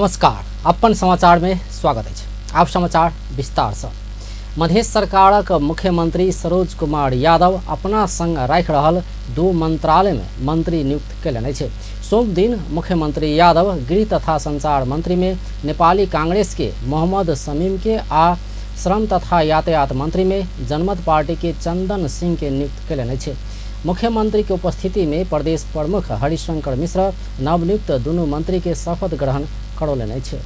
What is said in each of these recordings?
नमस्कार, अपन समाचार में स्वागत अछि। आब समाचार विस्तार से। मधेश सरकारक मुख्यमंत्री सरोज कुमार यादव अपना संग राखि रहल दू मंत्रालय में मंत्री नियुक्त कयलनि अछि। सोम दिन मुख्यमंत्री यादव गृह तथा संचार मंत्री में नेपाली कांग्रेस के मोहम्मद शमीम के आ श्रम तथा यातायात मंत्री में जनमत पार्टी के चंदन सिंह के नियुक्त कयलनि अछि। मुख्यमंत्री के उपस्थिति में प्रदेश प्रमुख हरिशंकर मिश्र नवनियुक्त दुनू मंत्री के शपथ ग्रहण करौलनि अछि।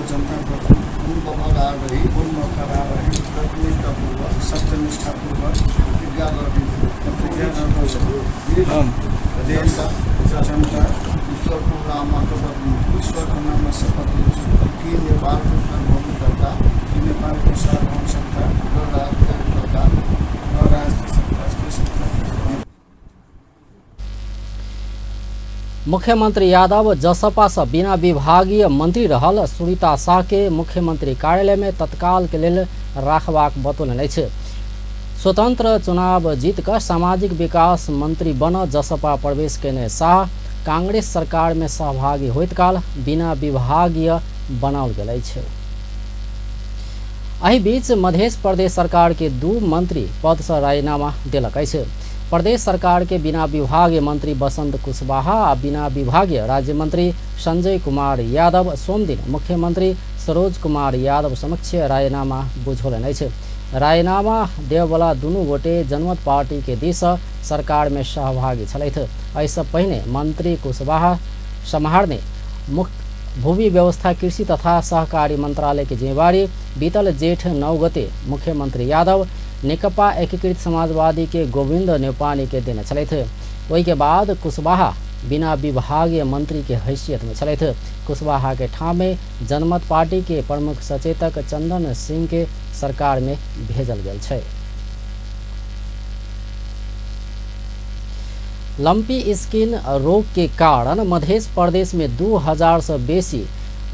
जनताप्रति पूर्ण वफादार रही, सत्यनिष्ठापूर्वक प्रतिज्ञा गर्दछु। देश, जनता, ईश्वरको नाममा शपथ लिन्छु कि नेपालको सार्वभौम सत्ता र राष्ट्रिय सत्ता। मुख्यमंत्री यादव जसपा से बिना विभागीय मंत्री रहल सुरीता शाह के मुख्यमंत्री कार्यालय में तत्काल के लेल राखबाक बतौलनि अछि। स्वतंत्र चुनाव जीत कऽ सामाजिक विकास मंत्री बन जसपा प्रवेश कयने शाह कांग्रेस सरकार में सहभागी होइत काल बिना विभागीय बनाओल गेल अछि। एहि बीच मध्य प्रदेश सरकार के दू मंत्री पद से राजीनामा देलक अछि। प्रदेश सरकार के बिना विभागीय मंत्री बसंत कुशवाहा आ बिना विभागीय राज्य मंत्री संजय कुमार यादव सोमदिन मुख्यमंत्री सरोज कुमार यादव समक्ष राजीनामा बुझौलनि अछि। राजीनामा देववाला दुनू गोटे जनमत पार्टी के दिस सरकार में सहभागी छलथि। एहिसँ पहिने मंत्री कुशवाहा सम्हारने भूमि व्यवस्था कृषि तथा सहकारी मंत्रालय के जिम्मेवारी बीतल जेठ 9 गते मुख्यमंत्री यादव नेकपा एकीकृत समाजवादी के गोविंद नेपानी के देने छलथि। ओहि के बाद कुशवाहा बिना विभागीय मंत्री के हैसियत में छलथि। कुशवाहा के ठाम में जनमत पार्टी के प्रमुख सचेतक चंदन सिंह के सरकार में भेजल गेल छै। लंपी स्किन रोग के कारण मध्य प्रदेश में 2000 से बेसी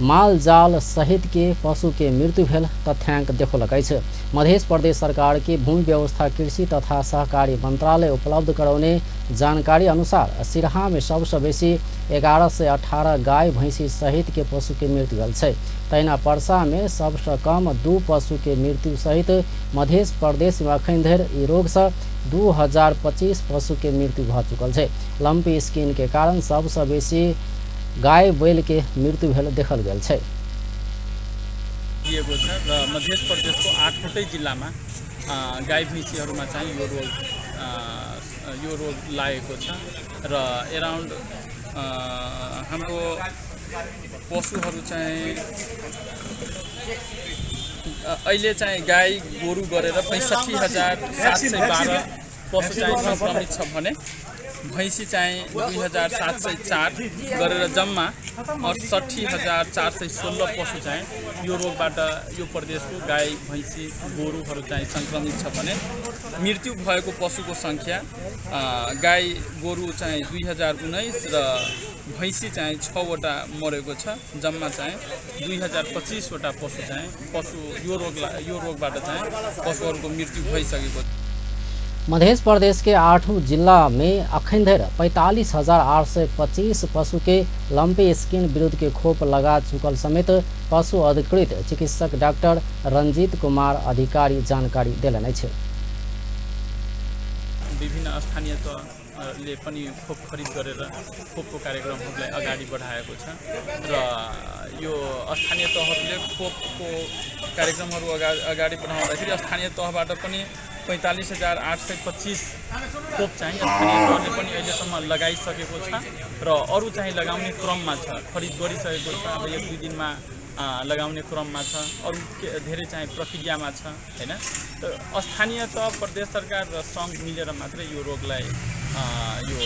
माल जाल सहित के पशु के मृत्यु भेल तथ्यांक देखौलक अछि। मध्य प्रदेश सरकार के भूमि व्यवस्था कृषि तथा सहकारी मंत्रालय उपलब्ध करौने जानकारी अनुसार सिरहा में सबसे बेसी 1118 गाय भैंसी सहित के पशु के मृत्यु भेल छै। तहिना परसा में सबसे कम 2 पशु के मृत्यु सहित मध्य प्रदेश में अखन धरि ई रोग से 2025 पशु के मृत्यु भऽ चुकल छै। लंपी स्किन के कारण सबसे बेसी गाय बैल के मृत्यु भेल देखल गेल छै। दिएको छ र मध्य प्रदेशको 8वटै जिल्लामा गाई भैँसीहरूमा चाहिँ यो रोग लागेको छ र एराउन्ड हाम्रो पशुहरू चाहिँ अहिले चाहिँ गाई गोरु गरेर 65,712 पशु चाहिँ सङ्क्रमित छ भने भैँसी चाहिँ 2,704 गरेर जम्मा 68,416 पशु चाहिँ यो रोगबाट यो प्रदेशको गाई भैँसी गोरुहरू चाहिँ सङ्क्रमित छ भने मृत्यु भएको पशुको सङ्ख्या गाई गोरु चाहिँ 2019 र भैँसी चाहिँ 6वटा मरेको छ। जम्मा चाहिँ 2025वटा पशु चाहिँ पशु यो रोगबाट चाहिँ पशुहरूको मृत्यु भइसकेको छ। मध्य प्रदेश के 8 जिला में अखन धरि 45,825 पशु के लंपी स्किन विरुद्ध के खोप लगा चुकल समेत पशु अधिकृत चिकित्सक डॉक्टर रंजीत कुमार अधिकारी जानकारी देलनि अछि। विभिन्न स्थानीय तहले पनि खोप खरिद गरेर खोपको कार्यक्रमहरूलाई अगाडि बढाएको छ र यो स्थानीय तहहरूले खोपको कार्यक्रमहरू अगाडि बढाउँदाखेरि स्थानीय तहबाट पनि 45,825 खोप चाहिँ स्थानीय तहले पनि अहिलेसम्म लगाइसकेको छ र अरू चाहिँ लगाउने क्रममा छ, खरिद गरिसकेको छ। अब 1-2 दिनमा लगाउने क्रममा छ, अरू धेरै चाहिँ प्रक्रियामा छ हैन। त स्थानीय तह प्रदेश सरकार र सङ्घ मिलेर मात्रै यो रोगलाई यो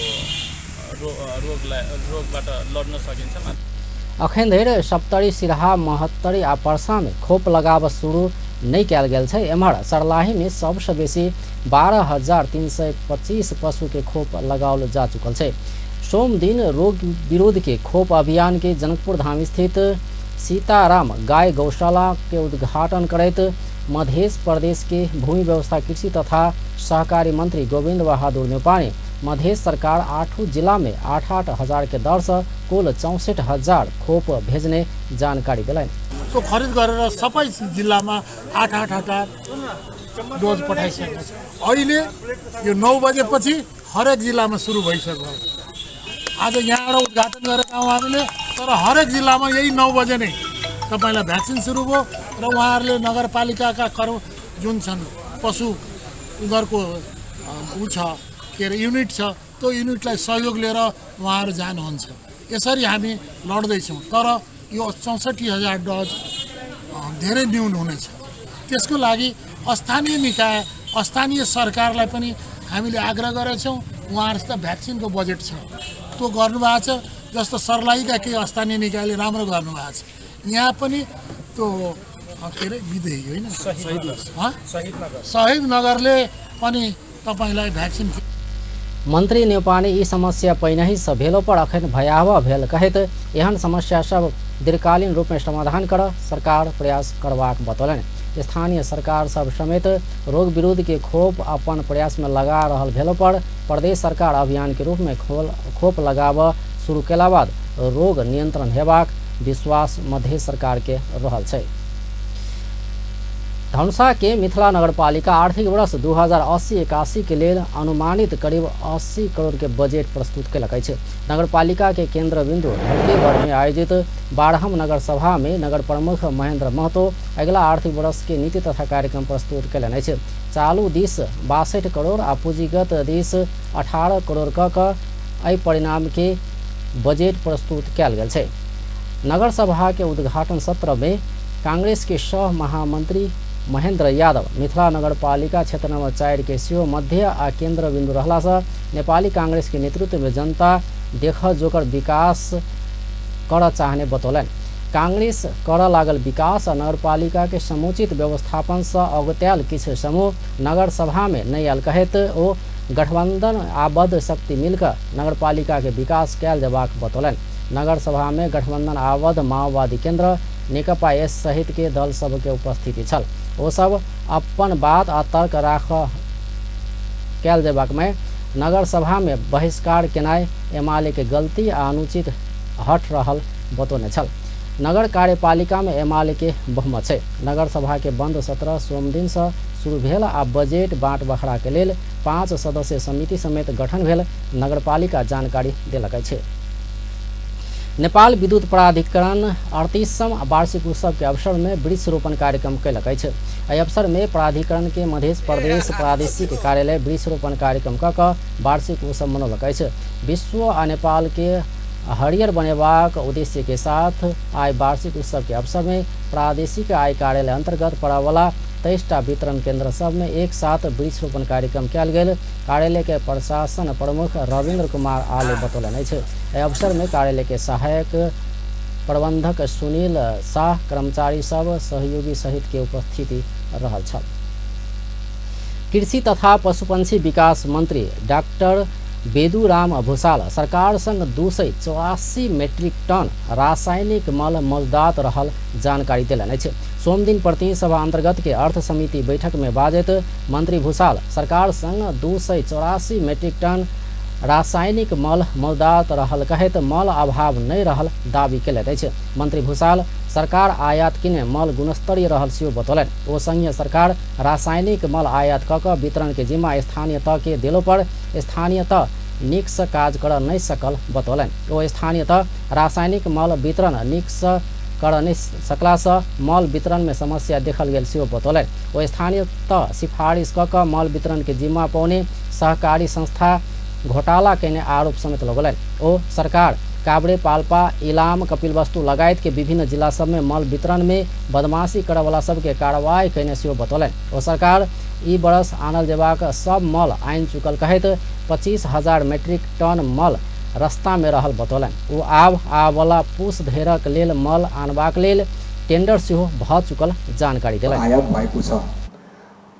रोगबाट लड्न सकिन्छ। अखन धरि सप्तरी, सिरहा, महोत्तरी आ परसा में खोप लगाब शुरू नहीं कयल गेल छै। एम्हर सर्लाही में सबसे बेसी 12,325 पशु के खोप लगाओल जा चुकल छै। सोम दिन रोग विरोध के खोप अभियान के जनकपुर धाम स्थित सीताराम गाय गौशाला के उद्घाटन करैत मध्य प्रदेश के भूमि व्यवस्था कृषि तथा सहकारी मंत्री गोविंद बहादुर न्यौपाने मध्य सरकार 8 जिला में 8-8 हजार के दर से कुल 64,000 खोप भेजने जानकारी दिलनि। त्यो खरिद गरेर सबै जिल्लामा 8-8 हजार डोज पठाइसकेको छ। अहिले यो 9 बजेपछि हरेक जिल्लामा सुरु भइसक्यो। आज यहाँबाट उद्घाटन गरेका हौँ हामीले, तर हरेक जिल्लामा यही 9 बजे नै तपाईँलाई भ्याक्सिन सुरु भयो र उहाँहरूले नगरपालिकाका कर्म जुन छन् पशु उनीहरूको ऊ छ के अरे युनिट छ, त्यो युनिटलाई सहयोग लिएर उहाँहरू जानुहुन्छ। यसरी हामी लड्दैछौँ। तर यो 64,000 डोज धेरै न्यून हुनेछ। त्यसको लागि स्थानीय निकाय स्थानीय सरकारलाई पनि हामीले आग्रह गरेछौँ। उहाँहरूसित भ्याक्सिनको बजेट छ, त्यो गर्नुभएको छ। जस्तो सर्लाहीका केही स्थानीय निकायले राम्रो गर्नुभएको छ, यहाँ पनि त्यो के अरे विदेही होइन शहीद नगरले पनि तपाईँलाई भ्याक्सिन। मंत्री न्यौपाने ई समस्या पहिनहि सँ भेलो पर अखन भयावह भेल कहैत एहन समस्या सब दीर्घकालीन रूप में समाधान कर सरकार प्रयास करबाक बतौलनि। स्थानीय सरकार सब समेत रोग विरुद्ध के खोप अपन प्रयास में लगा रहल भेलो पर प्रदेश सरकार अभियान के रूप में खोप लगाब शुरू केला बाद रोग नियंत्रण हेबाक विश्वास मध्य सरकार के रहल छै। धनुषा के मिथिला नगरपालिका आर्थिक वर्ष 2080-81 के लेल अनुमानित करीब 80 करोड़ के बजट प्रस्तुत केलक अछि। नगरपालिका के केंद्र बिंदु ढलकेगढ़ में आयोजित 12म नगर सभा में नगर प्रमुख महेंद्र महतो अगिला आर्थिक वर्ष के नीति तथा कार्यक्रम प्रस्तुत केलनि अछि। चालू दिस 62 करोड़ आ पूंजीगत दिस 18 करोड़ क एहि परिणाम के बजट प्रस्तुत कयल गेल छै। नगर सभा के उद्घाटन सत्र में कांग्रेस के सह महामंत्री महेंद्र यादव मिथिला नगरपालिका क्षेत्र नंबर 4 के सेहो मध्य आ केंद्र बिंदु रहला से नेपाली कांग्रेस के नेतृत्व में जनता देख जोकर विकास कर चाहने बतौलनि। कांग्रेस कर लागल विकास आ नगरपालिका के समुचित व्यवस्थापन से अगत्याल किछु समूह नगर सभा में नहि आयल कहैत ओ गठबंधन आबद्ध शक्ति मिलकर नगरपालिका के विकास कयल जेबाक बतौलनि। नगर सभा में गठबंधन आबद्ध माओवादी केंद्र नेकपा एस सहित के दल सब के उपस्थिति छल। ओ सब अपन बात आ तर्क राख कयल जेबाक में नगर सभा में बहिष्कार केनाइ एमाले के गलती आ अनुचित हट रहल बतौने छल। नगर कार्यपालिका में एमाले के बहुमत छै। नगर सभा के बंद सत्र सोमदिन से शुरू भेल आ बजट बाँट बखरा के लेल 5 सदस्य समिति समेत गठन भेल नगरपालिका जानकारी देलक अछि। नेपाल विद्युत प्राधिकरण 38म वार्षिक उत्सव के अवसर में वृक्षरोपण कार्यक्रम कयलक अछि। एहि अवसर में प्राधिकरण के मध्य प्रदेश प्रादेशिक कार्यालय वृक्षरोपण कार्यक्रम क वार्षिक उत्सव मनौलक अछि। विश्व आ नेपाल के हरियर बनेबाक उद्देश्य के साथ आइ वार्षिक उत्सव के अवसर में प्रादेशिक आय कार्यालय अंतर्गत पड़ावला 23टा वितरण केंद्र सब में एक साथ वृक्षरोपण कार्यक्रम कयल गेल कार्यालय के प्रशासन प्रमुख रविन्द्र कुमार आले बतौलनि अछि। एहि अवसर में कार्यालय के सहायक प्रबंधक सुनील शाह कर्मचारी सब सहयोगी सहित के उपस्थिति रहल छल। कृषि तथा पशुपक्षी विकास मंत्री डाक्टर बेदुराम भूषाल सरकार संग 284 मेट्रिक टन रासायनिक मल मौजूदात रहल जानकारी देलनि अछि। सोमदिन प्रतिनिधि सभा अंतर्गत के अर्थ समिति बैठक में बाजैत मंत्री भूषाल सरकार संग 284 मेट्रिक टन रासायनिक मल मौजूदात रहल कहैत मल अभाव नहि रहल दावी केलनि अछि। मंत्री भूषाल सरकार आयात किने मल गुणस्तरीय रहल सेहो बतौलनि। ओ संघीय सरकार रासायनिक मल आयात क वितरण के जिम्मा स्थानीय तह के देलो पर स्थानीय तह नीक से काज कर नहि सकल बतौलनि। ओ स्थानीय तह रासायनिक मल वितरण नीक से कर नहि सकला से मल वितरण में समस्या देखल गेल सेहो बतौलनि। ओ स्थानीय तह सिफारिश क मल वितरण के जिम्मा पौने सहकारी संस्था घोटाला केने आरोप समेत लगौलनि। ओ सरकार काभ्रे, पाल्पा, इलाम, कपिलवस्तु लगायत के विभिन्न जिला सब में मल वितरण में बदमाशी करवला सबके कार्रवाई केने सेहो बतौलनि। ओ सरकार ई बरस आनल जेबाक सब मल आनि चुकल कहैत 25,000 मेट्रिक टन मल रास्ता में रहल बतौलनि। ओ आब आबवला पुस धैरक लेल मल आनबाक लेल टेंडर सेहो भ चुकल जानकारी देलनि। आयात भएको छ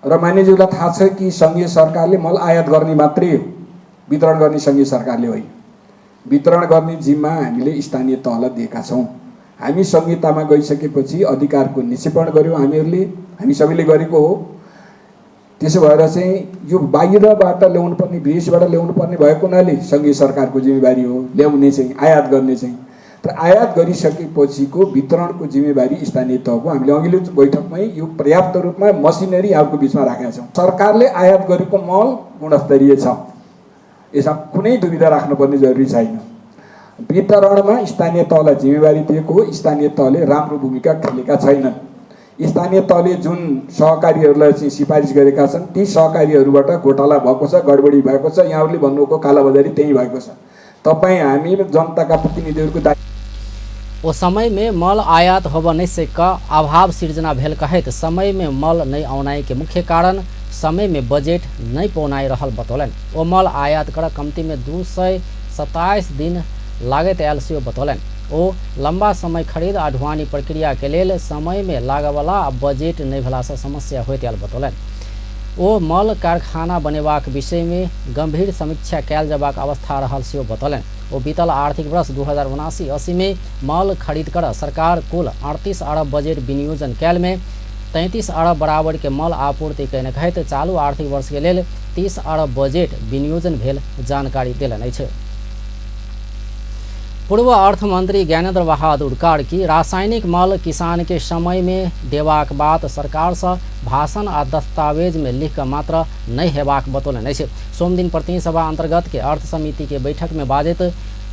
र मान्यज्यूलाई थाहा छ कि सङ्घीय सरकारले मल आयात गर्ने मात्रै हो, वितरण गर्ने सङ्घीय सरकारले होइन। वितरण गर्ने जिम्मा हामीले स्थानीय तहलाई दिएका छौँ। हामी संहितामा गइसकेपछि अधिकारको निक्षेपण गऱ्यौँ हामीहरूले, हामी सबैले गरेको हो। त्यसो भएर चाहिँ यो बाहिरबाट ल्याउनु पर्ने, विदेशबाट ल्याउनु पर्ने भएको हुनाले सङ्घीय सरकारको जिम्मेवारी हो ल्याउने चाहिँ, आयात गर्ने चाहिँ। तर आयात गरिसकेपछिको वितरणको जिम्मेवारी स्थानीय तहको। हामीले अघिल्लो बैठकमै यो पर्याप्त रूपमा मसिनरी यहाँको बिचमा राखेका छौँ। सरकारले आयात गरेको मल गुणस्तरीय छ, यसमा कुनै दुविधा राख्नुपर्ने जरुरी छैन। वितरणमा स्थानीय तहलाई जिम्मेवारी दिएको हो, स्थानीय तहले राम्रो भूमिका खेलेका छैनन्। स्थानीय तहले जुन सहकारीहरूलाई चाहिँ सिफारिस गरेका छन् ती सहकारीहरूबाट घोटाला भएको छ, गडबडी भएको छ। यहाँहरूले भन्नुभएको कालाबजारी त्यहीँ भएको छ। तपाईँ हामी जनताका प्रतिनिधिहरूको दायित्व। ओ समय में मल आयात होब नहीं सक अभाव सिर्जना भेल कहैत समय में मल नहीं औनाई के मुख्य कारण समय में बजेट नहीं पौनाई रहल बतौलनि। ओ मल आयात कर कम्ती में 227 दिन लागैत आयल सेहो बतौलनि। ओ लंबा समय खरीद आ ढुआनी प्रक्रिया के लेल समय में लागयवला आ बजेट नहीं भेलासँ समस्या होइत आयल बतौलनि। ओ मल कारखाना बनेबाक विषय में गंभीर समीक्षा कयल जेबाक अवस्था रहल सेहो बतौलनि। ओ बीतल आर्थिक वर्ष 2079-80 में मल खरीद कर सरकार कुल 38 अरब बजेट विनियोजन कयल में 33 अरब बराबर के मल आपूर्ति कयने कहैत चालू आर्थिक वर्ष के लेल 30 अरब बजेट विनियोजन भेल जानकारी देलनि अछि। पूर्व अर्थमंत्री ज्ञानेन्द्र बहादुर कार्की रासायनिक मल किसान के समय में देबाक बात सरकार से भाषण आ दस्तावेज में लिख कऽ मात्र नहीं हेबाक बतौलनि अछि। सोमदिन प्रतिनिधि सभा अंतर्गत के अर्थ समिति के बैठक में बाजैत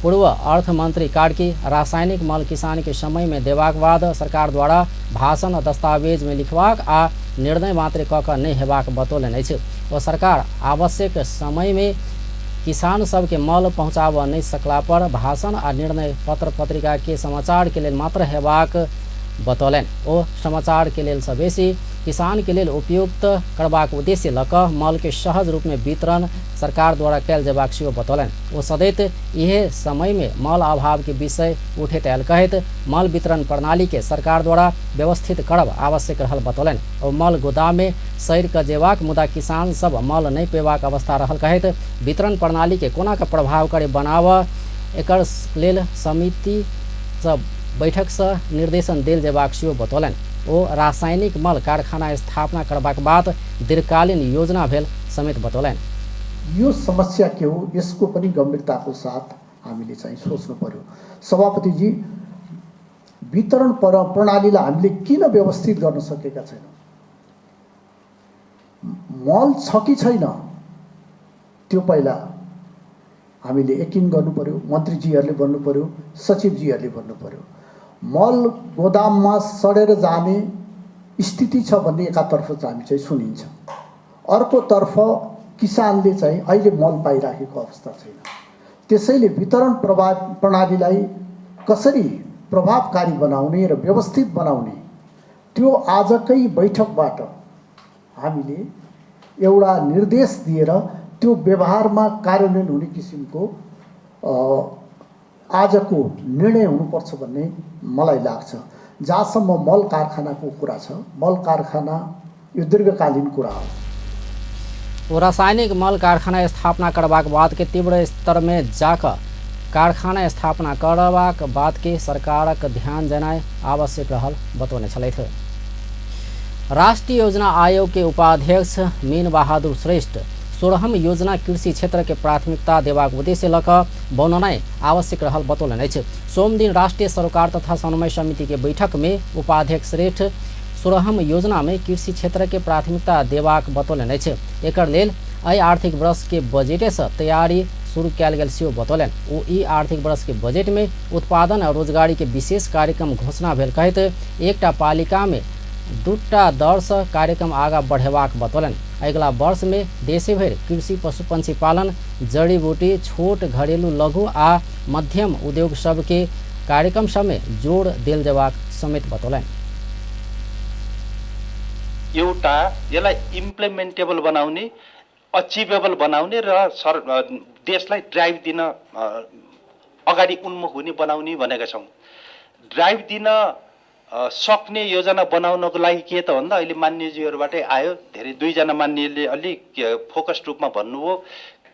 पूर्व अर्थमंत्री कार्की रासायनिक मल किसान के समय में देबाक बाद सरकार द्वारा भाषण आ दस्तावेज में लिखबाक आ निर्णय मात्र कऽ कऽ नहि हेबाक बतौलनि अछि। ओ सरकार आवश्यक समय में किसान सबके मल पहुँचाबऽ नहि सकला पर भाषण आ निर्णय पत्र पत्रिका के समाचार के लेल मात्र हेबाक बतौलनि। ओ समाचार के लेल सँ बेसी किसान के लेल उपयुक्त करबाक उद्देश्य लऽ कऽ मल के सहज रूप में वितरण सरकार द्वारा कयल जेबाक सेहो बतौलनि। ओ सदैत इहे समय में मल अभाव के विषय उठैत आयल कहैत मल वितरण प्रणाली के सरकार द्वारा व्यवस्थित करब आवश्यक रहल बतौलनि। ओ मल गोदाम में सड़ि कऽ जेबाक मुदा किसान सब मल नहि पेबाक अवस्था रहल कहैत वितरण प्रणाली के कोना कऽ प्रभावकारी बनाबऽ एकर लेल समिति सब बैठक से निर्देशन देल जेबाक सेहो बतौलनि। ओ रासायनिक मल कारखाना स्थापना करबाक बाद दीर्घकालीन योजना भेल समेत बतौलनि। यो समस्या के हो यसको पनि गम्भीरताको साथ हामीले चाहिँ सोच्नु पर्यो। सभापतिजी, वितरण प्रणालीलाई हामीले किन व्यवस्थित गर्न सकेका छैनौँ? मल छ कि छैन त्यो पहिला हामीले यकिन गर्नु पर्यो, मन्त्रीजीहरूले भन्नु पर्यो, सचिवजीहरूले भन्नु पर्यो। मल गोदाममा सडेर जाने स्थिति छ भन्ने एकातर्फ हामी चाहिँ सुनिन्छ, अर्कोतर्फ किसानले चाहिँ अहिले मल पाइराखेको अवस्था छैन। त्यसैले वितरण प्रणालीलाई कसरी प्रभावकारी बनाउने र व्यवस्थित बनाउने त्यो आजकै बैठकबाट हामीले एउटा निर्देश दिएर त्यो व्यवहारमा कार्यान्वयन हुने किसिमको आजको निर्णय हुनुपर्छ भन्ने मलाई लाग्छ। जहाँसम्म मल कारखानाको कुरा छ, मल कारखाना यो दीर्घकालीन कुरा हो। ओ रासायनिक मल कारखाना स्थापना करबाक बाद के तीव्र स्तर में जाकर कारखाना स्थापना करबाक बाद के सरकारक ध्यान जनाए आवश्यक रहल बतौने छलथि। राष्ट्रीय योजना आयोग के उपाध्यक्ष मीन बहादुर श्रेष्ठ 16हम योजना कृषि क्षेत्र के प्राथमिकता देबाक उद्देश्य लऽ कऽ बनौनाइ आवश्यक रहल बतौलनि अछि। सोमदिन राष्ट्रीय सरोकार तथा समन्वय समिति के बैठक में उपाध्यक्ष श्रेष्ठ 16हम योजना में कृषि क्षेत्र के प्राथमिकता देबाक बतौलनि अछि। एकर लेल एहि आर्थिक वर्ष के बजेटे से तैयारी शुरू कयल गेल सेहो बतौलनि। ओ ई आर्थिक वर्ष के बजट में उत्पादन आ रोजगारी के विशेष कार्यक्रम घोषणा भेल कहैत एकटा पालिका में 2टा दर से कार्यक्रम आगा बढ़ेबाक बतौलनि। अगिला वर्ष में देशे भरि कृषि, पशु पंछी पालन, जड़ी बूटी, छोट घरेलू, लघु आ मध्यम उद्योग सबके कार्यक्रम सब में जोड़ देल जेबाक समेत बतौलनि। एउटा यसलाई इम्प्लिमेन्टेबल बनाउने, अचिभेबल बनाउने र सर देशलाई ड्राइभ दिन अगाडि उन्मुख हुने बनाउने भनेका छौँ। ड्राइभ दिन सक्ने योजना बनाउनको लागि के त भन्दा अहिले मान्यजीहरूबाटै आयो, धेरै दुईजना मान्यले अलिक फोकस्ड रूपमा भन्नुभयो,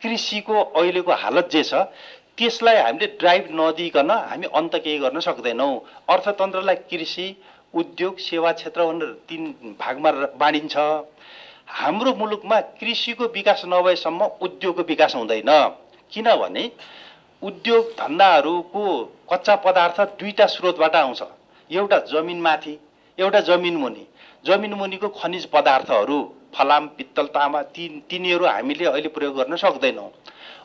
कृषिको अहिलेको हालत जे छ त्यसलाई हामीले ड्राइभ नदिइकन हामी अन्त केही गर्न सक्दैनौँ। अर्थतन्त्रलाई कृषि, उद्योग, सेवा क्षेत्र भनेर 3 भागमा बाँडिन्छ। हाम्रो मुलुकमा कृषिको विकास नभएसम्म उद्योगको विकास हुँदैन, किनभने उद्योग धन्दाहरूको कच्चा पदार्थ दुईटा स्रोतबाट आउँछ, एउटा जमिनमाथि, एउटा जमिन मुनि। जमिन मुनिको खनिज पदार्थहरू फलाम, पित्तल, तामा तिनीहरू हामीले अहिले प्रयोग गर्न सक्दैनौँ।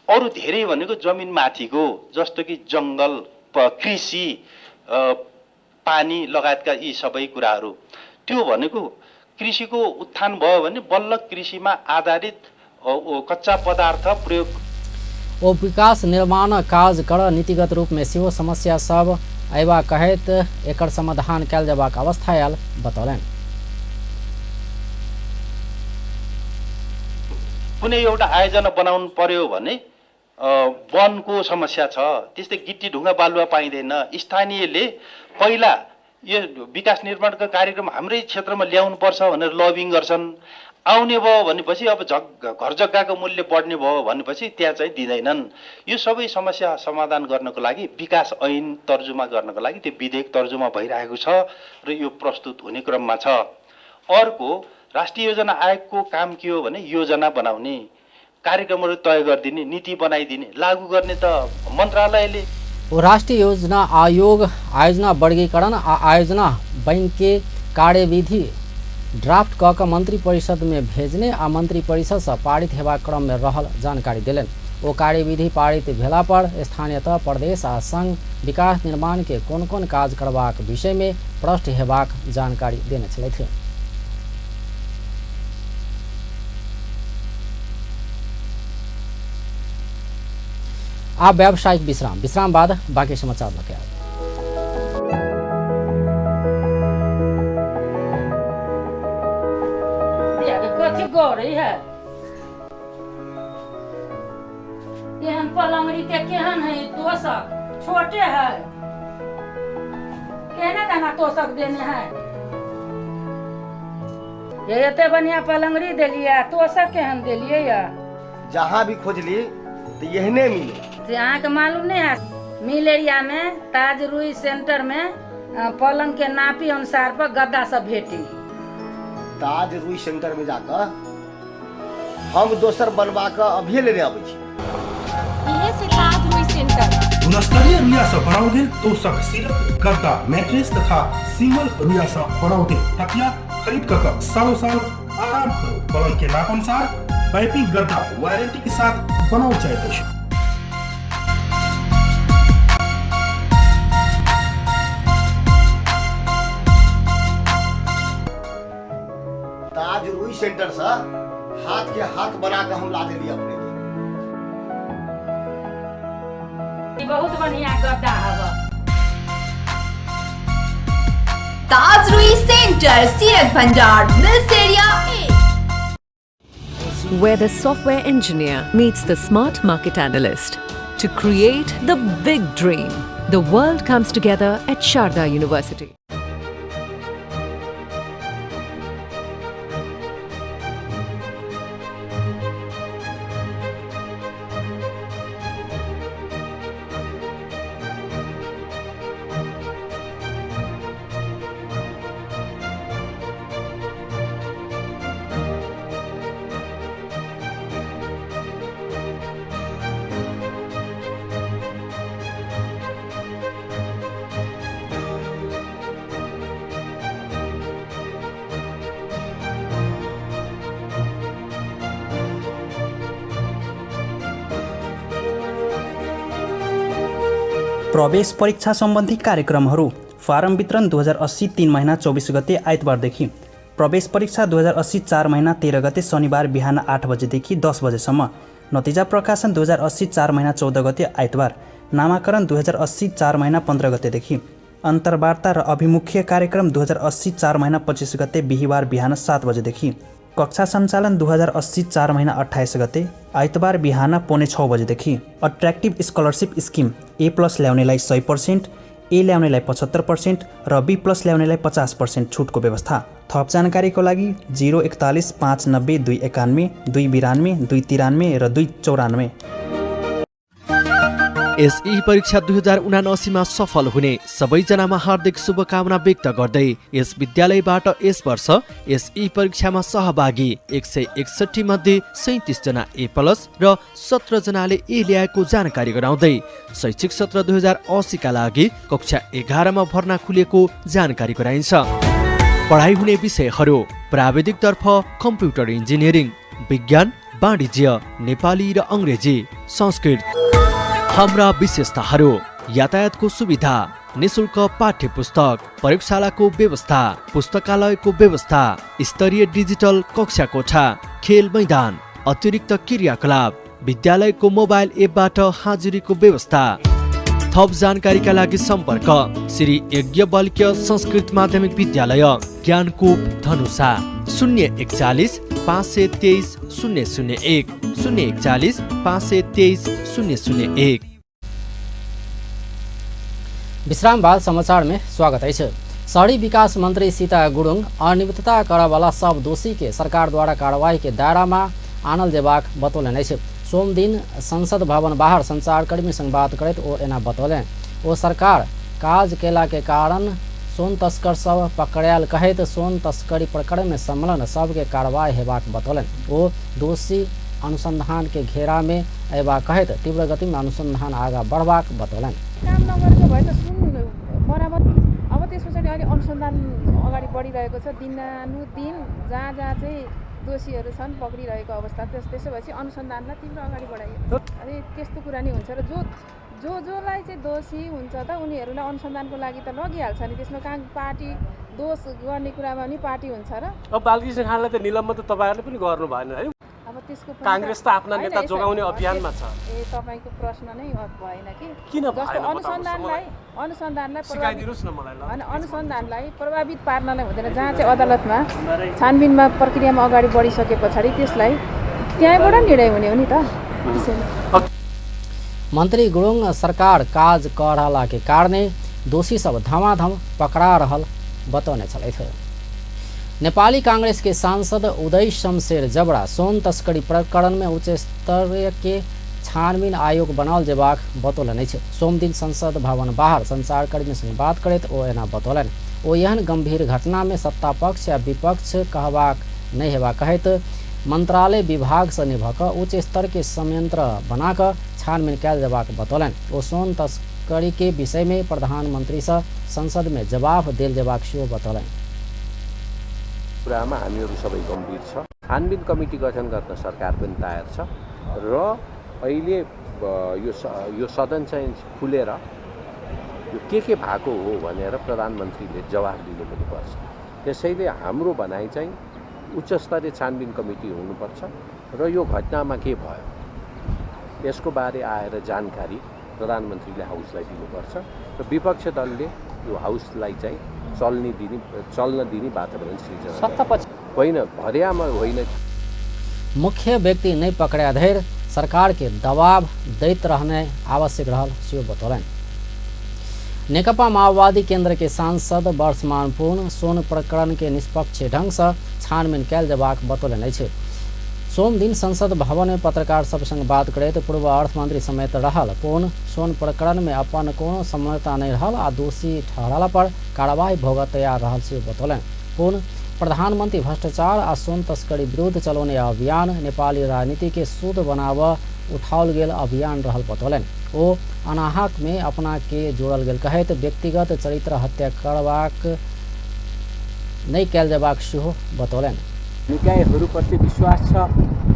अरू धेरै भनेको जमिन माथिको, जस्तो कि जङ्गल, कृषि, पानी लगायतका यी सबै कुराहरू। त्यो भनेको कृषिको उत्थान भयो भने बल्ल कृषिमा आधारित कच्चा पदार्थ प्रयोग। ओ विकास निर्माण काज कर नीतिगत रूप में सेहो समस्या सब अयबा कहैत एकर समाधान कयल जयबाक अवस्था आयल बतौलनि। कुनै एउटा आयोजना बनाउनु पर्यो भने वनको समस्या छ, त्यस्तै गिट्टी ढुङ्गा बालुवा पाइँदैन। स्थानीयले पहिला यो विकास निर्माणको कार्यक्रम हाम्रै क्षेत्रमा ल्याउनुपर्छ भनेर लबिङ गर्छन्। आउने भयो भनेपछि अब घर जग्गाको मूल्य बढ्ने भयो भनेपछि त्यहाँ चाहिँ दिँदैनन्। यो सबै समस्या समाधान गर्नको लागि विकास ऐन तर्जुमा गर्नको लागि त्यो विधेयक तर्जुमा भइरहेको छ र यो प्रस्तुत हुने क्रममा छ। अर्को राष्ट्रिय योजना आयोगको काम के हो भने योजना बनाउने, कार्यक्रमहरू तय गरिदिने, नीति बनाइदिने, लागू गर्ने त मन्त्रालयले। राष्ट्रिय योजना आयोग आयोजना वर्गीकरण आ आयोजना बैंक के कार्यविधि ड्राफ्ट क मंत्री परिषद में भेजने आ मंत्री परिषद से पारित हेबाक क्रम में रहल जानकारी देलनि। ओ कार्यविधि पारित भेला पर स्थानीय तह, प्रदेश आ संघ विकास निर्माण के कोन कोन काज करबाक विषय में प्रष्ट हेबाक जानकारी देने छलथि। आप व्यावसायिक विश्राम, विश्राम बाद बाकी समाचार लके आए। कथी गौरी है एहन पलंगड़ी के केहन है तोशक छोटे है, केहने दाना तोशक देने है। ये एते बढ़िया पलंगड़ी देलिए, तोशक केहन देलिए। या जहाँ भी खोजली तो यहने मिले। से अहाँ मालूम नहीं है, मिल एरिया में ताज रुई सेंटर में पलंग के नापी अनुसार पर गद्दा सब भेटी। ताज रुई सेंटर में जाकर हम दोसर बनवा के अभी लेने आबै छी। इहे से ताज रुई सेंटर गुणस्तरीय रुइया से बनाओल गेल तोशक, सिरक, गद्दा, मैट्रेस तथा सिंगल रुइया से बनाओल गेल तकिया खरीद कर सालों साल आराम करू। पलंग के नाप अनुसार पाइपिंग गद्दा वारंटी के साथ बनाओल जाइत अछि। ताज रुई सेंटर से हाथ के हाथ बना के हम ला दिली अपने के। बहुत बढ़िया गद्दा हवा। ताज रुई सेंटर, सीरक भंडार, mills area A. Where the software engineer meets the smart market analyst to create the big dream. The world comes together at Sharda University. प्रवेश परीक्षा सम्बन्धी कार्यक्रमहरू फारम वितरण 2080 3 महिना 24 गते आइतबारदेखि, प्रवेश परीक्षा 2080 4 महिना 13 गते शनिबार बिहान 8 बजेदेखि 10 बजेसम्म, नतिजा प्रकाशन 2080 4 महिना 14 गते आइतबार, नामाकरण 2080 4 महिना 15 गतेदेखि, अन्तर्वार्ता र अभिमुख्य कार्यक्रम 2080 4 महिना 25 गते बिहिबार बिहान 7 बजेदेखि, कक्षा सञ्चालन 2080 4 महिना 28 गते आइतबार बिहान 5:45 बजेदेखि, attractive scholarship scheme A plus ल्याउनेलाई 100%, ए ल्याउनेलाई 75% र बी प्लस ल्याउनेलाई 50% छुटको व्यवस्था। थप जानकारीको लागि 041 590 291 292 293 र 294। एसई परीक्षा 2079 मा सफल हुने सबैजनामा हार्दिक शुभकामना व्यक्त गर्दै यस विद्यालयबाट यस वर्ष एसई परीक्षामा सहभागी 161 मध्ये 37 जना ए प्लस र 17 जनाले ए ल्याएको जानकारी गराउँदै शैक्षिक सत्र 2080 का लागि कक्षा 11 मा भर्ना खुलेको जानकारी गराइन्छ। पढाइ हुने विषयहरू प्राविधिक तर्फ कम्प्युटर इन्जिनियरिङ, विज्ञान, वाणिज्य, नेपाली र अङ्ग्रेजी, संस्कृत। हाम्रा विशेषताहरू यातायातको सुविधा, निशुल्क पाठ्य पुस्तक, प्रयोगशालाको व्यवस्था, पुस्तकालयको व्यवस्था, स्तरीय डिजिटल कक्षा कोठा, खेल मैदान, अतिरिक्त क्रियाकलाप, विद्यालयको मोबाइल एपबाट हाजिरीको व्यवस्था। थप जानकारीका लागि सम्पर्क श्री यज्ञबल्क्य संस्कृत माध्यमिक विद्यालय, ज्ञानकूप, धनुषा, 041 523 001, 041 523 001। विश्राम बाद समाचार में स्वागत है। शहरी विकास मंत्री सीता गुरुङ अनियमितता करवाला सब दोषी के सरकार द्वारा कार्रवाई के दायरा में आनल जेबाक बतौलनि अछि। सोमदिन संसद भवन बाहर संचारकर्मी संग बात करैत ओ एना बतौलनि। ओ सरकार काज केला के कारण सोन तस्कर सब पकड़ायल कहैत सोन तस्करी प्रकरण में संलग्न सबके कार्रवाई हेबाक बतौलनि। ओ दोषी अनुसंधान के घेरा में अयबाक कहैत तीव्र गति में अनुसंधान आगा बढ़बाक बतौलनि। काम नगरेको भए त सुन बराबर। अब त्यस पछाडि अहिले अनुसन्धान अगाडि बढिरहेको छ। दिनानुदिन जहाँ जहाँ चाहिँ दोषीहरू छन् पक्रिरहेको अवस्था, त्यसो भएपछि अनुसन्धानलाई तीव्र अगाडि बढाइएको छ। अनि त्यस्तो कुरा नि हुन्छ र जो जो जसलाई चाहिँ दोषी हुन्छ त उनीहरूलाई अनुसन्धानको लागि त लगिहाल्छ नि। त्यसमा कहाँ पार्टी दोष गर्ने कुरामा पनि पार्टी हुन्छ र? अब बालकृष्ण खाँडलाई त निलम्बन त तपाईँहरूले पनि गर्नु भएन है। अब त्यसको काङ्ग्रेस त आफ्ना नेता जोगाउने अभियानमा छ। ए तपाईको प्रश्न नै भएन कि किन जस्तो अनुसन्धानलाई अनुसन्धानलाई सिकाइदिनुस् न मलाई। अनि अनुसन्धानलाई प्रभावित पार्नलाई हुँदैन। जहाँ चाहिँ अदालतमा छानबिनमा प्रक्रियामा अगाडि बढिसके पछाडि त्यसलाई त्यहीँबाट निर्णय हुने हो नि त। मन्त्री गुरुङ सरकार काज करला के कारणे दोषी सब धमाधम पकड़ा रहल बतौने छलथि। नेपाली कांग्रेस के सांसद उदय शमशेर जबरा सोन तस्करी प्रकरण में उच्च स्तरीय के छानबीन आयोग बनाओल जेबाक बतौलनि अछि। सोमदिन संसद भवन बाहर संचारकर्मी संग बात करैत ओ एना बतौलनि। ओ एहन गंभीर घटना में सत्ता पक्ष या विपक्ष कहबाक नहि हेबाक कहैत मंत्रालय विभाग से निभक उच्च स्तर के संयंत्र बनाकर छानबीन कयल जेबाक बतौलनि। ओ सोन तस्करी के विषय में प्रधानमंत्री से संसद में जवाफ देल जेबाक सेहो बतौलनि। कुरामा हामीहरू सबै गम्भीर छ। छानबिन कमिटी गठन गर्न सरकार पनि तयार छ र अहिले यो सदन चाहिँ खुलेर यो के भएको हो भनेर प्रधानमन्त्रीले जवाफ दिनु पनि पर्छ। त्यसैले हाम्रो भनाइ चाहिँ उच्च स्तरीय छानबिन कमिटी हुनुपर्छ र यो घटनामा के भयो यसको बारे आएर जानकारी प्रधानमन्त्रीले हाउसलाई दिनुपर्छ र विपक्ष दलले यो हाउसलाई चाहिँ चल्न दिने वातावरण सृजना होइन, भर्यामा होइन। मुख्य व्यक्ति नै पकड़ा धरि सरकार के दबाव दैत रहने आवश्यक रहल सेहो बतौलनि। नेकपा माओवादी केंद्र के सांसद वर्षमान पुन सोन प्रकरण के निष्पक्ष ढंग से छानबीन कयल जेबाक बतौलनि अछि। सोमदिन संसद भवन में पत्रकार सब संग बात करैत पूर्व अर्थमंत्री समेत रहल पुन सोन प्रकरण में अपन कोनो संलग्नता नहि रहल आ दोषी ठहरला पर कार्रवाई भोगत तैयार रहल से बतौलनि। पुन प्रधानमंत्री भ्रष्टाचार आ सोन तस्करी विरुद्ध चलौने अभियान नेपाली राजनीति के शुद्ध बनाव उठाओल गेल अभियान रहल बतौलनि। ओ अनाहक में अपना के जोड़ल गेल कहैत व्यक्तिगत चरित्र हत्या करबाक नहि कयल जेबाक सेहो बतौलनि। निकायहरूप्रति विश्वास छ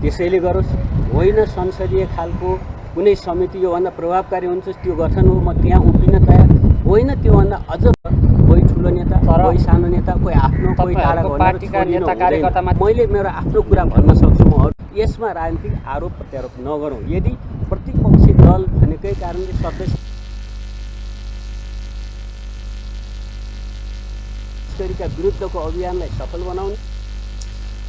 त्यसैले गरोस्, होइन संसदीय खालको कुनै समिति योभन्दा प्रभावकारी हुन्छ त्यो गठन हो, म त्यहाँ उभिन तयार होइन। त्योभन्दा अझ कोही ठुलो नेता कोही सानो नेता कोही आफ्नो कोही टाढा भनेर मैले मेरो आफ्नो कुरा भन्न सक्छु म। अरू यसमा राजनीतिक आरोप प्रत्यारोप नगरौँ। यदि प्रतिपक्षी दल भनेकै कारणले सदस्य विरुद्धको अभियानलाई सफल बनाउने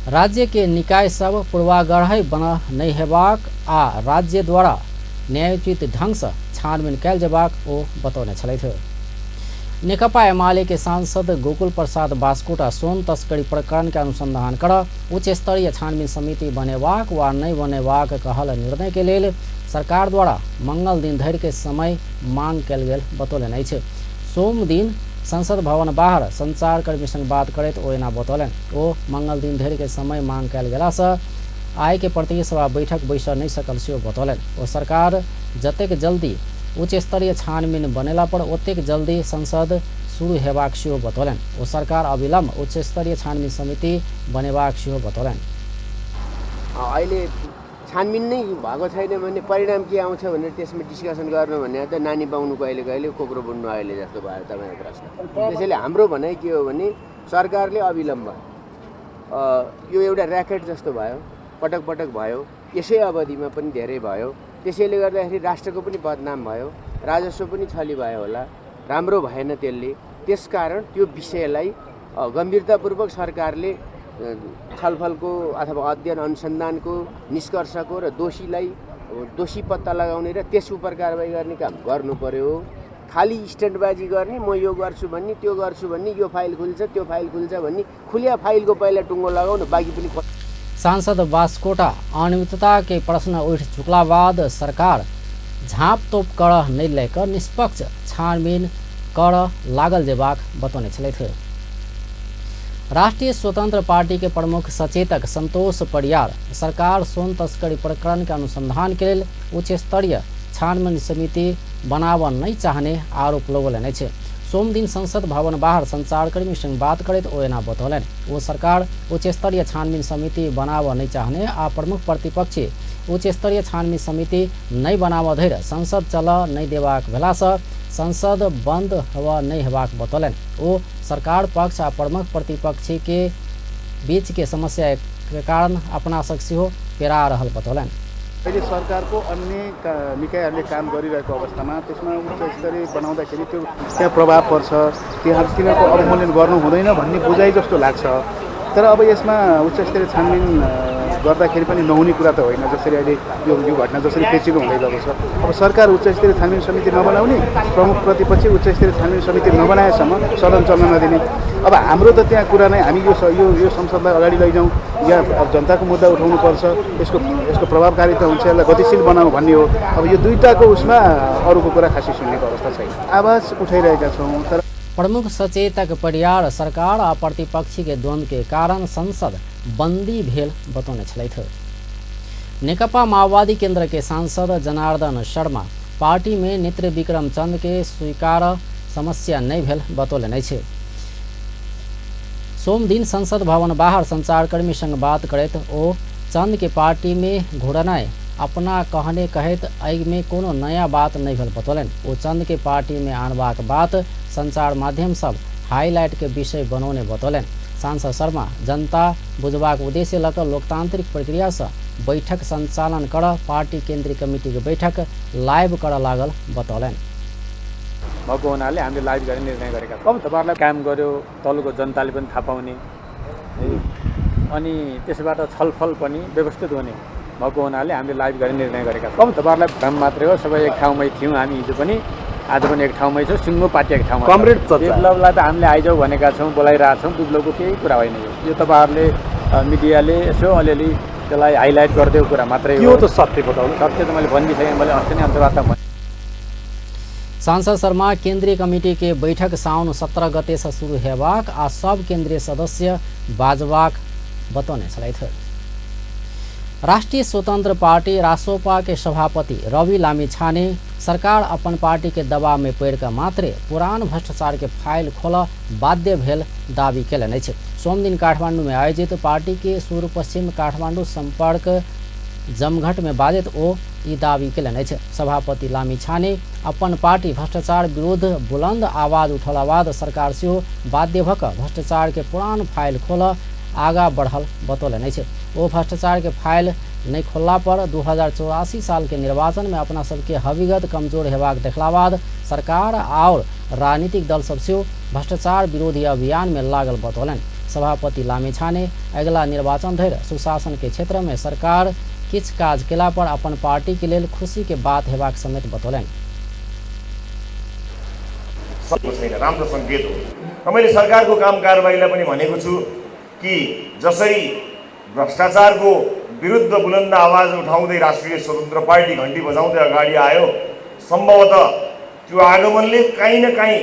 राज्य के निकाय सब पूर्वाग्रह बन नहीं हेबाक आ राज्य द्वारा न्यायोचित ढंग से छानबीन कयल जेबाक ओ बतौने छलथि। नेकपा एमाले के सांसद गोकुल प्रसाद बास्कोटा सोन तस्करी प्रकरण के अनुसंधान कर उच्च स्तरीय छानबीन समिति बनेबाक वा नहि बनेबाक कहल निर्णय के लेल सरकार द्वारा मंगल दिन धरि के समय मांग कयल गेल बतौलनि अछि। सोम दिन संसद भवन बाहर संचारकर्मी संग बात करैत ओ एना बतौलनि। ओ मंगल दिन धरि के समय मांग कयल गेलासँ आइ के प्रदेश सभा बैठक बैसऽ नहि सकल सेहो बतौलनि। ओ सरकार जतेक जल्दी उच्च स्तरीय छानबीन बनेला पर ओतेक जल्दी संसद शुरू हेबाक सेहो बतौलनि। ओ सरकार अविलंब उच्च स्तरीय छानबीन समिति बनेबाक सेहो बतौलनि। अहिले छानबिन नै भएको छैन भने परिणाम के आउँछ भनेर त्यसमा डिस्कसन गर्नु भने त नानी पाउनुको अहिले कहिले कोक्रो बुन्नु अहिले जस्तो भयो तपाईँको प्रश्न। त्यसैले हाम्रो भनाइ के हो भने सरकारले अविलम्ब यो एउटा ऱ्याकेट जस्तो भयो, पटक पटक भयो, यसै अवधिमा पनि धेरै भयो, त्यसैले गर्दाखेरि राष्ट्रको पनि बदनाम भयो, राजस्व पनि छली भयो होला, राम्रो भएन त्यसले। त्यसकारण त्यो विषयलाई गम्भीरतापूर्वक सरकारले छलफलको अथवा अध्ययन अनुसन्धानको निष्कर्षको र दोषीलाई दोषी पत्ता लगाउने र त्यस उप कारवाही गर्ने काम गर्नु पर्यो। खालि स्टन्टबाजी गर्ने, म यो गर्छु भन्ने, त्यो गर्छु भन्ने, यो फाइल खुल्छ त्यो फाइल खुल्छ भन्ने, खुलिया फाइलको पहिला टुङ्गो लगाउनु, बाँकी पनि। सांसद बास्कोटा अनियमितता के प्रश्न उठ चुकला बाद सरकार झाँप तोप कर नहि लए निष्पक्ष छानबीन कर लागल जेबाक बतौने छलथि। राष्ट्रिय स्वतंत्र पार्टी के प्रमुख सचेतक संतोष परियार सरकार सोन तस्करी प्रकरण के अनुसंधान के लेल उच्च स्तरीय छानबीन समिति बनाबऽ नहि चाहने आरोप लगौलनि अछि। सोमदिन संसद भवन बाहर संचारकर्मी संग बात करैत ओ एना बतौलनि। ओ सरकार उच्च स्तरीय छानबीन समिति बनाबऽ नहि चाहने आ प्रमुख प्रतिपक्षी उच्च स्तरीय छानबीन समिति नहि बनाबऽ धरि संसद चलऽ नहि देबाक भेलासँ संसद बंद होबऽ नहि हेबाक बतौलनि। ओ सरकार पक्ष आ प्रमुख प्रतिपक्षी के बीच के समस्या के कारण अपना सब सेहो पेरा रहल बतौलनि। अहिले सरकारको अन्य निकायहरूले काम गरिरहेको अवस्थामा त्यसमा उच्च स्तरीय बनाउँदाखेरि त्यो त्यहाँ प्रभाव पर्छ, त्यहाँ तिनीहरूको अवमूल्यन गर्नु हुँदैन भन्ने बुझाइ जस्तो लाग्छ। तर अब यसमा उच्च स्तरीय छानबिन गर्दाखेरि पनि नहुने कुरा त होइन। जसरी अहिले यो घटना जसरी पेचिलो हुँदै गएको छ, अब सरकार उच्च स्तरीय छानबिन समिति नबनाउने, प्रमुख प्रतिपक्षी उच्च स्तरीय छानबिन समिति नबनाएसम्म सदन चल्न नदिने। अब हाम्रो त त्यहाँ कुरा नै, हामी यो संसदलाई अगाडि लैजाउँ या अब जनताको मुद्दा उठाउनुपर्छ, यसको प्रभावकारिता हुन्छ, यसलाई गतिशील बनाऊ भन्ने हो। अब यो दुईटाको उसमा अरूको कुरा खासै सुन्नेको अवस्था छैन। आवाज उठाइरहेका छौँ। तर प्रमुख सचेतक परियार सरकार आ प्रतिपक्षी के द्वंद्व के कारण संसद बंदी भेल बतौने छलथि। नेकपा माओवादी केंद्र के सांसद जनार्दन शर्मा पार्टी में नेत्र विक्रम चंद के स्वीकार समस्या नहि भेल बतौलनि अछि। सोमदिन संसद भवन बाहर संचारकर्मी संग बात करैत ओ चंद के पार्टी में घुरनाइ अपना कहने कहैत एहिमे कोनो नया बात नहि भेल बतौलनि। ओ चंद के पार्टी में आनबाक बात संचार माध्यम सब हाईलाइट के विषय बनौने बतौलनि। सांसद शर्मा जनता बुझबाक उद्देश्य लऽ कऽ लोकतांत्रिक प्रक्रियासँ बैठक संचालन कर पार्टी केंद्रीय कमिटी के बैठक लाइव कर लागल बतौलनि। भएको हुनाले हामीले लाइभ गर्ने निर्णय गरेका छौँ। अब तपाईँहरूलाई काम गर्यो तलको जनताले पनि थाहा पाउने है, अनि त्यसबाट छलफल पनि व्यवस्थित हुने भएको हुनाले हामीले लाइभ गर्ने निर्णय गरेका छौँ। अब तपाईँहरूलाई भ्रम मात्रै हो, सबै एक ठाउँमै थियौँ हामी, हिजो पनि आज पनि एक ठाउँमै छौँ, सिङ्गो पार्टी एक ठाउँमा। कमरेड विप्लवलाई त हामीले आइजाऊ भनेका छौँ, बोलाइरहेको छौँ, विप्लवको केही कुरा होइन। यो तपाईँहरूले मिडियाले यसो अलिअलि त्यसलाई हाइलाइट गरिदिएको कुरा मात्रै हो। यो त सत्य बताउनु, सत्य त मैले भनिदिइसकेँ, मैले अस्ति नै अन्तर्वार्ता भने। सांसद शर्मा केंद्रीय कमिटी के बैठक साउन 17 गते से शुरू हेबाक आ सब केंद्रीय सदस्य बाजबाक बतौने छलथि। राष्ट्रिय स्वतंत्र पार्टी रासोपा के सभापति रवि लामिछाने सरकार अपन पार्टी के दबाव में पड़ि कऽ मात्रे पुरान भ्रष्टाचार के फाइल खोलऽ बाध्य भेल दावी केलनि अछि। सोमदिन काठमांडू में आयोजित पार्टी के सुदूरपश्चिम काठमांडू संपर्क जमघट में बाजैत ओ ई दावी केलनि अछि। सभापति लामिछाने अपन पार्टी भ्रष्टाचार विरुद्ध बुलंद आवाज उठौला बाद सरकार सेहो बाध्य भऽ कऽ भ्रष्टाचार के पुरान फाइल खोलऽ आगा बढ़ल बतौलनि अछि। ओ भ्रष्टाचार के फाइल नहि खोलला पर 2084 साल के निर्वाचन में अपना सबके हविगत कमजोर हेबाक देखला बाद सरकार और राजनीतिक दल सब सेहो भ्रष्टाचार विरोधी अभियान में लागल बतौलनि। सभापति लामिछाने अगिला निर्वाचन धरि सुशासन के क्षेत्र में सरकार किछु काज केला पर अपन पार्टी के लेल खुशी के बात हेबाक समेत बतौलनि। छैन, राम्रो सङ्केत हो। र मैले सरकारको काम कारबाहीलाई पनि भनेको छु कि जसरी भ्रष्टाचारको विरुद्ध बुलन्द आवाज उठाउँदै राष्ट्रिय स्वतन्त्र पार्टी घन्टी बजाउँदै अगाडि आयो, सम्भवतः त्यो आगमनले काहीँ न काहीँ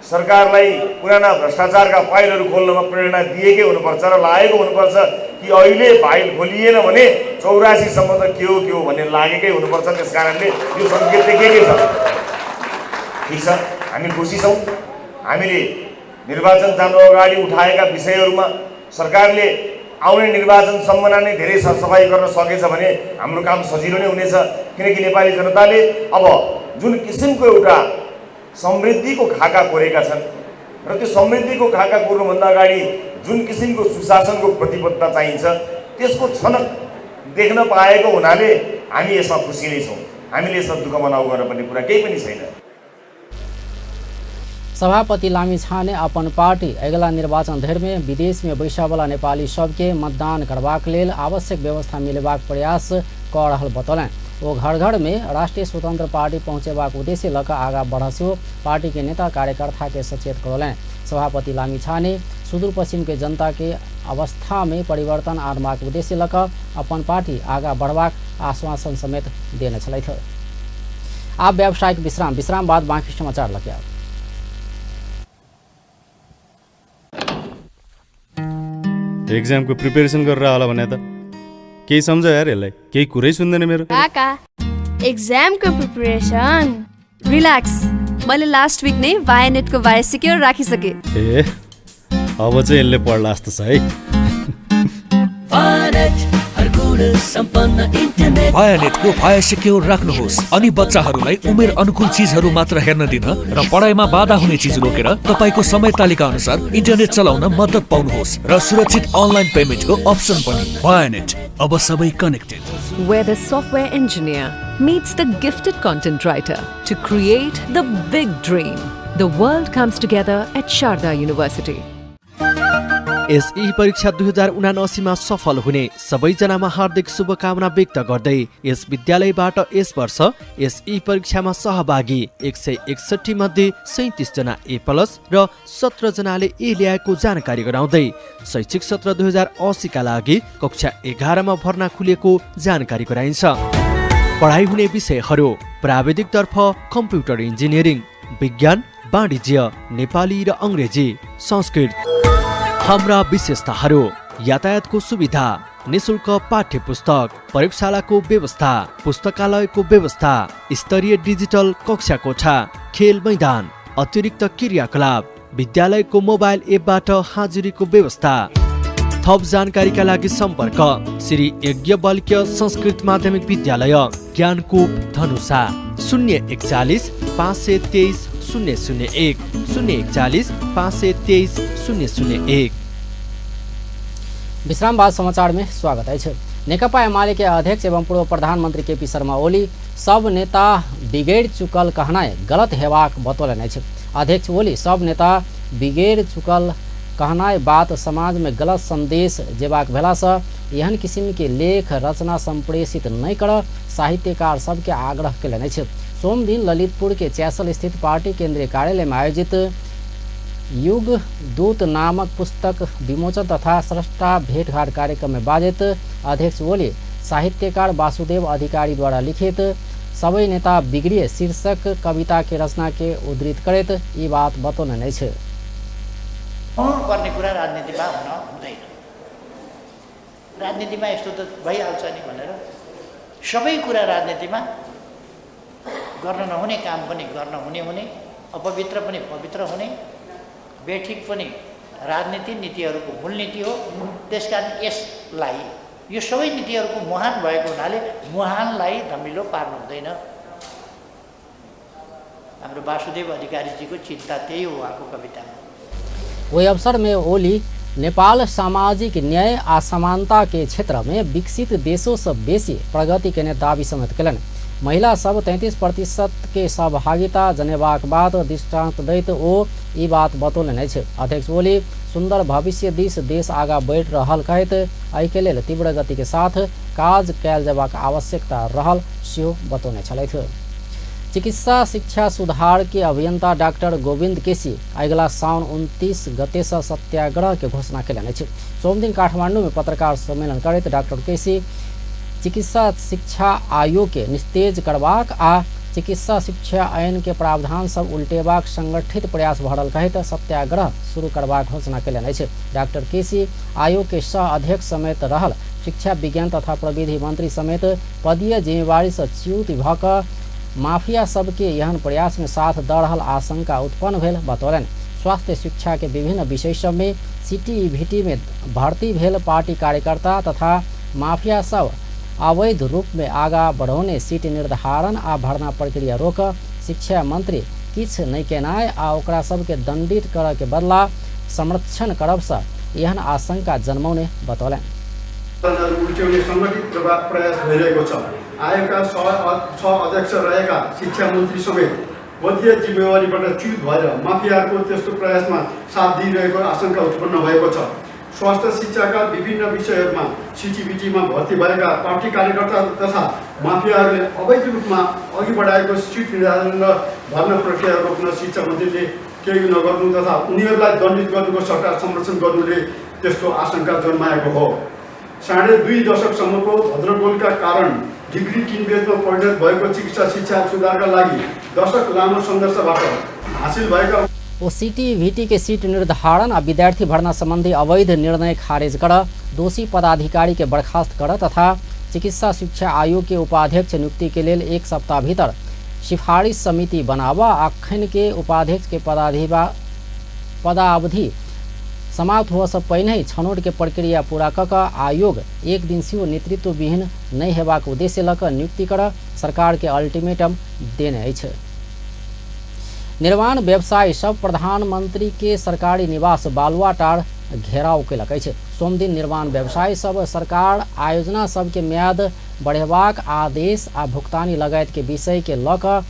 सरकारलाई पुराना भ्रष्टाचारका फाइलहरू खोल्नमा प्रेरणा दिएकै हुनुपर्छ र लागेको हुनुपर्छ कि अहिले फाइल खोलिएन भने 84सम्म त के हो भन्ने लागेकै हुनुपर्छ। त्यस कारणले यो सङ्केत देखिएकै छ। ठिक छ, हामी खुसी छौँ। हामीले निर्वाचन जानु अगाडि उठाएका विषयहरूमा सरकारले आउने निर्वाचनसम्म नै धेरै सरसफाइ गर्न सकेछ भने हाम्रो काम सजिलो नै हुनेछ। किनकि नेपाली जनताले अब जुन किसिमको एउटा समृद्धिको खाका कोरेका छन् र त्यो समृद्धिको खाका कोर्नुभन्दा अगाडि जुन किसिमको सुशासनको प्रतिबद्धता चाहिन्छ त्यसको छनक देख्न पाएको हुनाले हामी यसमा खुसी नै छौँ। हामीले यसमा दुःख मनाउ गर्नुपर्ने कुरा केही पनि छैन। सभापति लामिछाने अपन पार्टी अगिला निर्वाचन धरिमे विदेशमे बैसयवला नेपाली सबके मतदान करबाक लेल आवश्यक व्यवस्था मिलेबाक प्रयास कऽ रहल बतौलनि। ओ घर घर में राष्ट्रिय स्वतंत्र पार्टी पहुँचेबाक उद्देश्य लऽ कऽ आगाँ बढ़ल सेहो पार्टी के नेता कार्यकर्ता के सचेत करौलनि। सभापति लामिछाने सुदूरपश्चिम के जनता के अवस्था में परिवर्तन आनबाक उद्देश्य लऽ कऽ अपन पार्टी आगाँ बढ़बाक आश्वासन समेत देने छलथि। आब व्यावसायिक विश्राम, विश्राम बाद बाँकी समाचार लऽ कऽ आउ। एक्जामको प्रिपेरेसन गरेर होला भने त केही सम्झ यार, यसलाई केही कुरै सुन्दैन मेरो। काका एक्जामको प्रिपरेसन रिल्याक्स, मैले लास्ट विक नै भायानेटको भाया सिक्योर राखिसके। ए अब चाहिँ यसले पढ्ला जस्तो छ है। भायानेटको भाया सिक्योर राख्नुहोस् अनि बच्चाहरूलाई उमेर अनुकूल चिजहरू मात्र हेर्न दिन र पढाइमा बाधा हुने चिज रोकेर तपाईको समय तालिका अनुसार इन्टरनेट चलाउन मद्दत पाउनुहोस् र सुरक्षित अनलाइन पेमेन्टको अप्सन पनि। भायानेट अब सबै connected. Where the software engineer meets the gifted content writer to create the big dream. The world comes together at Sharda University. SE परीक्षा 2079 मा सफल हुने सबैजनामा हार्दिक शुभकामना व्यक्त गर्दै यस विद्यालयबाट यस वर्ष एसई परीक्षामा सहभागी 161 मध्ये 37 जना ए प्लस र 17 जनाले ए ल्याएको जानकारी गराउँदै शैक्षिक सत्र 2080 का लागि कक्षा 11 मा भर्ना खुलेको जानकारी गराइन्छ। पढाइ हुने विषयहरू प्राविधिकतर्फ कम्प्युटर इन्जिनियरिङ, विज्ञान, वाणिज्य, नेपाली र अङ्ग्रेजी, संस्कृत। हाम्रा विशेषताहरू यातायातको सुविधा, निशुल्क पाठ्यपुस्तक, प्रयोगशालाको व्यवस्था, पुस्तकालयको व्यवस्था, स्तरीय डिजिटल कक्षा कोठा, खेल मैदान, अतिरिक्त क्रियाकलाप, विद्यालयको मोबाइल एपबाट हाजिरीको व्यवस्था। थप जानकारीका लागि सम्पर्क श्री यज्ञवल्क्य संस्कृत माध्यमिक विद्यालय, ज्ञानकूप, धनुषा, 041 523 001 041 523 001। विश्राम बाद समाचार में स्वागत है। नेकपा एमाले के अध्यक्ष एवं पूर्व प्रधानमंत्री केपी शर्मा ओली सब नेता बिगड़ चुकल कहनाइ गलत हेबाक बतौलनि अछि। अध्यक्ष ओली सब नेता बिगड़ चुकल कहनाइ बात समाज में गलत संदेश जेबाक भेलासँ एहन किसिम के लेख रचना संप्रेषित नहि कर साहित्यकार सबके आग्रह केलनि अछि। सोमदिन ललितपुर के चैसल स्थित पार्टी केंद्रीय कार्यालय में आयोजित युग दूत नामक पुस्तक विमोचन तथा स्रष्टा भेटघाट कार्यक्रम में बाजैत अध्यक्ष ओली साहित्यकार वासुदेव अधिकारी द्वारा लिखित सबै नेता बिगड़िए शीर्षक कविता के रचना के उद्धृत करैत ई बात बतौलनि अछि। पर्ने कुरा राजनीतिमा हुन हुँदैन, राजनीतिमा यस्तो त भइहाल्छ नि भनेर सबै कुरा राजनीतिमा गर्न नहुने काम पनि गर्न हुने हुने, अपवित्र पनि पवित्र हुने, बेठिक पनि राजनीति नीतिहरूको मूल नीति हो। त्यसकारण यसलाई यो सबै नीतिहरूको मुहान भएको हुनाले मुहानलाई धमिलो पार्नु हुँदैन। हाम्रो वासुदेव अधिकारीजीको चिन्ता त्यही हो उहाँको कवितामा। ओहि अवसर में ओली नेपाल सामाजिक न्याय आ समानता के क्षेत्र में विकसित देशों से बेसी प्रगति केने दावी समेत केलनि। महिला सब 33% के सहभागिता जनेबाक बात दृष्टान्त दैत ओ ई बात बतौलनि अछि। अध्यक्ष ओली सुंदर भविष्य दिस देश आगा बढ़ि रहल कहैत एहिके लेल तीव्र गति के साथ काज कयल जेबाक आवश्यकता रहल सेहो बतौने छलथि। चिकित्सा शिक्षा सुधार के अभियंता डाक्टर गोविंद केसी अगिला साउन 29 गते से सत्याग्रह के घोषणा कयलनि अछि। सोमदिन काठमांडू में पत्रकार सम्मेलन करैत डाक्टर केसी चिकित्सा शिक्षा आयोग के निस्तेज करबाक आ चिकित्सा शिक्षा ऐन के प्रावधान सब उल्टेबाक संगठित प्रयास भऽ रहल कहैत सत्याग्रह शुरू करबाक घोषणा कयलनि अछि। डाक्टर केसी आयोग के सह अध्यक्ष समेत रहल शिक्षा विज्ञान तथा प्रविधि मंत्री समेत पदीय जिम्मेवारी से च्युत भऽ कऽ माफिया सबके एहन प्रयास में साथ दऽ रहल आशंका उत्पन्न भेल बतौलनि। स्वास्थ्य शिक्षा के विभिन्न विषय सब में सीटीईवीटी में भर्ती भेल पार्टी कार्यकर्ता तथा माफिया सब अवैध रूप में आगा बढ़ौने सीट निर्धारण आ भर्ना प्रक्रिया रोक शिक्षा मंत्री किछु नहि केनाइ आ ओकरा सबके दंडित करऽ के बदला संरक्षण करब से एहन आशंका जन्मौने बतौलनि। उल्ट्याउने संगठित प्रयास भइरहेको छ। आयोगका 6 अध्यक्ष रहेका शिक्षा मन्त्री समेत पदीय जिम्मेवारीबाट च्युत भएर माफियाहरूको त्यस्तो प्रयासमा साथ दिइरहेको आशंका उत्पन्न भएको छ। स्वास्थ्य शिक्षाका विभिन्न विषयहरूमा सिटिबिटीमा भर्ती भएका पार्टी कार्यकर्ता तथा माफियाहरूले अवैध रूपमा अघि बढाएको सिट निर्धारण र भर्ना प्रक्रिया रोक्न शिक्षा मन्त्रीले केही नगर्नु तथा उनीहरूलाई दण्डित गर्नुको सट्टा संरक्षण गर्नुले त्यस्तो आशंका जन्माएको हो। 2.5 दशकसम्मको भद्रगोलका कारण डिग्री किनबेचमा परिणत भएको चिकित्सा शिक्षा सुधारका लागि दशक लामो सङ्घर्षबाट हासिल भएका ओ सीटीईवीटी के सीट निर्धारण आ विद्यार्थी भर्ना संबंधी अवैध निर्णय खारिज कर दोषी पदाधिकारी के बर्खास्त कर तथा चिकित्सा शिक्षा आयोग के उपाध्यक्ष नियुक्ति के लेल 1 सप्ताह भीतर सिफारिश समिति बनावा अखन के उपाध्यक्ष के पदावधि समाप्त हुआ से पहिने छनौट के प्रक्रिया पूरा कऽ कऽ आयोग एक दिन सेहो नेतृत्वविहीन नहि हेबाक उद्देश्य लऽ कऽ नियुक्ति कर सरकार के अल्टीमेटम देने अछि। निर्माण व्यवसायी सब प्रधानमंत्री के सरकारी निवास बालुवाटार घेराव कयलक अछि। सोमदिन निर्माण व्यवसायी सब सरकार आयोजना सबके म्याद बढ़ेबाक आदेश आ भुगतानी लगायत के विषय के लऽ कऽ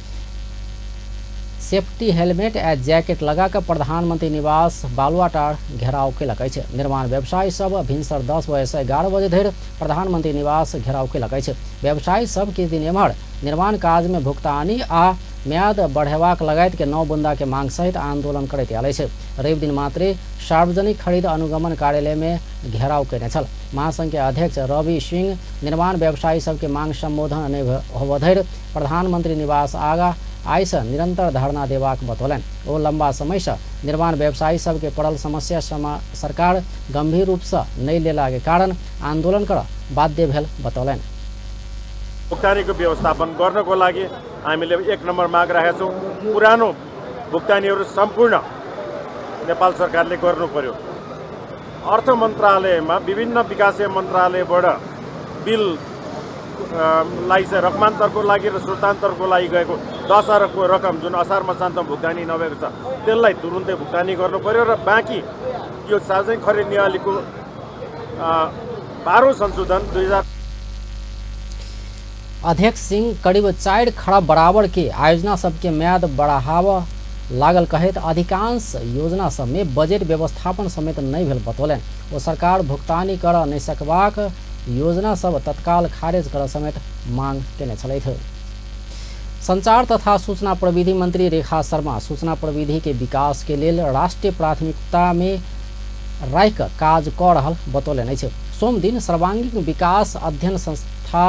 सेफ्टी हेलमेट आ जैकेट लगा कऽ प्रधानमंत्री निवास बालुवाटार घेराव कयलक अछि। निर्माण व्यवसायी सब भिनसर 10 बजे से 11 बजे धरि प्रधानमंत्री निवास घेराव कयलक अछि। व्यवसायी सब किछु दिन एम्हर निर्माण काज में भुगतानी आ म्याद बढ़ेबाक लगायत के 9 बुंदा के मांग सहित आंदोलन करैत आयल अछि। रवि दिन मात्रे सार्वजनिक खरीद अनुगमन कार्यालय में घेराव कयने छल। महासंघ के अध्यक्ष रवि सिंह निर्माण व्यवसायी सबके मांग संबोधन नहि होबऽ धरि प्रधानमंत्री निवास आगा आइ से निरंतर धरना देबाक बतौलनि। ओ लंबा समय से निर्माण व्यवसायी सबके पड़ल समस्या सरकार गंभीर रूप से नहि लेला के कारण आंदोलन कर बाध्य भेल बतौलनि। भुक्तानीको व्यवस्थापन गर्नको लागि हामीले 1 नम्बर माग राखेका छौँ। पुरानो भुक्तानीहरू सम्पूर्ण नेपाल सरकारले गर्नु पर्यो। अर्थ मन्त्रालयमा विभिन्न विकासीय मन्त्रालयबाट बिल लाई चाहिँ रकमान्तरको लागि र श्रोतान्तरको लागि गएको 10 अरबको रकम जुन असार मसान्तमा भुक्तानी नभएको छ त्यसलाई तुरुन्तै भुक्तानी गर्नु पर्यो र बाँकी यो सार्वजनिक खरिद नियमावलीको 12 संशोधन 2000 अध्यक्ष सिंह करीब 4 खरब बराबर के आयोजना सबके म्याद बढ़ावा लागल कहैत अधिकांश योजना सब में बजट व्यवस्थापन समेत नहि भेल बतौलनि। ओ सरकार भुगतानी कर नहि सकबाक योजना सब तत्काल खारिज कर समेत मांग केने छलथि। संचार तथा सूचना प्रविधि मंत्री रेखा शर्मा सूचना प्रविधि के विकास के लेल राष्ट्रीय प्राथमिकता में राखि कऽ काज कऽ रहल बतौलनि अछि। सोमदिन सर्वांगीण विकास अध्ययन संस्था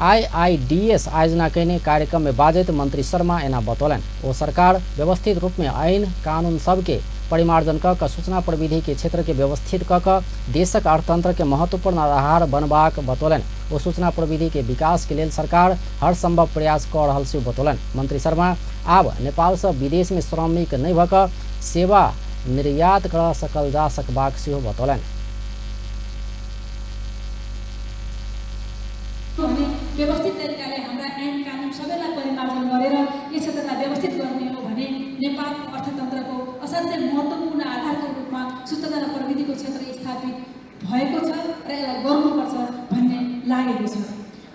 आईआईडीएस आयोजना कयने कार्यक्रम में बाजैत मंत्री शर्मा एना बतौलनि। ओ सरकार व्यवस्थित रूप में ऐन कानून सबके परिमार्जन कऽ कऽ सूचना प्रविधि के क्षेत्र के व्यवस्थित कऽ कऽ देशक अर्थतंत्र के महत्वपूर्ण आधार बनबाक बतौलनि। ओ सूचना प्रविधि के विकास के लेल सरकार हर संभव प्रयास कऽ रहल से बतौलनि। मंत्री शर्मा आब नेपाल से विदेश में श्रमिक नहि भऽ कऽ सेवा निर्यात कर सकल जा सकबाक सेहो बतौलनि। व्यवस्थित तरिकाले हाम्रा ऐन कानुन सबैलाई परिमार्जन गरेर यस क्षेत्रलाई व्यवस्थित गर्ने हो भने नेपालको अर्थतन्त्रको असाध्यै महत्त्वपूर्ण आधारको रूपमा सूचना र प्रविधिको क्षेत्र स्थापित भएको छ र यसलाई गर्नुपर्छ भन्ने लागेको छ।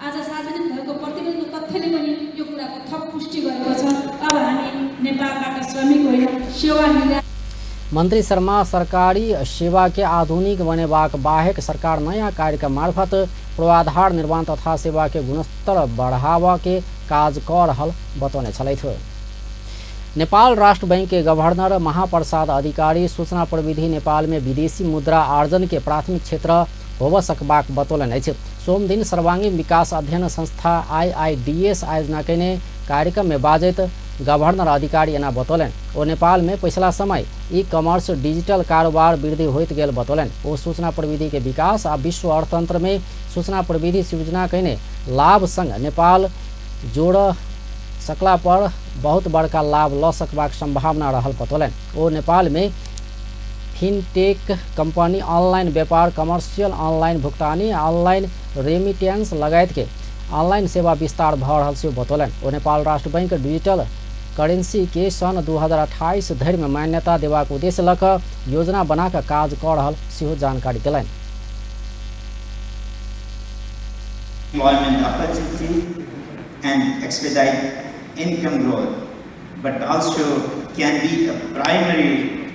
आज सार्वजनिक भएको प्रतिवेदनको तथ्यले पनि यो कुराको थप पुष्टि गरेको छ। अब हामी नेपालबाट श्रमिक होइन सेवा निर्यात। मंत्री शर्मा सरकारी सेवा के आधुनिक बनेबाक बाहेक सरकार नयाँ कार्यक्रम मार्फत पूर्वाधार निर्माण तथा सेवा के गुणस्तर बढ़ावा के काज कऽ रहल बतौने छलथि। नेपाल राष्ट्र बैंक के गवर्नर महाप्रसाद अधिकारी सूचना प्रविधि नेपाल में विदेशी मुद्रा आर्जन के प्राथमिक क्षेत्र होब सकबाक बतौलनि अछि। सोमदिन सर्वांगीण विकास अध्ययन संस्था आईआईडीएस आयोजना कयने कार्यक्रम में बाजैत गवर्नर अधिकारी एना बतौलनि। ओ नेपाल में पछिला समय ई कॉमर्स डिजिटल कारोबार वृद्धि होइत गेल बतौलनि। ओ सूचना प्रविधि के विकास आ विश्व अर्थतंत्र में सूचना प्रविधि सृजना कयने लाभ संग नेपाल जोड़ सकला पर बहुत बड़का लाभ ल सकबाक संभावना रहल बतौलनि। ओ नेपाल में फिनटेक कंपनी, ऑनलाइन व्यापार, कमर्शियल ऑनलाइन भुगतानी, ऑनलाइन रेमिटेंस लगायत के ऑनलाइन सेवा विस्तार भऽ रहल सेहो बतौलनि। ओ नेपाल राष्ट्र बैंक डिजिटल करेंसी के सन् 2028 धरि में मान्यता देबाक उद्देश्य लऽ कऽ योजना बना कऽ काज कऽ रहल सेहो जानकारी देलनि। Employment opportunity and expedite income growth, but also can be a primary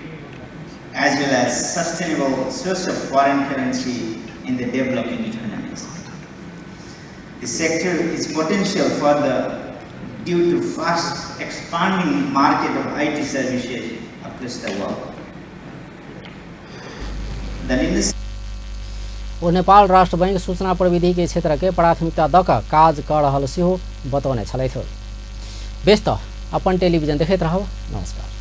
as well as sustainable source of foreign currency in the developing economies. The sector is potential further due to fast expanding market of IT services across the world. The industry ओ नेपाल राष्ट्र bank सूचना प्रविधि के क्षेत्र के प्राथमिकता दऽ कऽ काज कऽ रहल सेहो बतौने छलथि। बेस तऽ अपन टेलीविजन देखैत रहब। नमस्कार।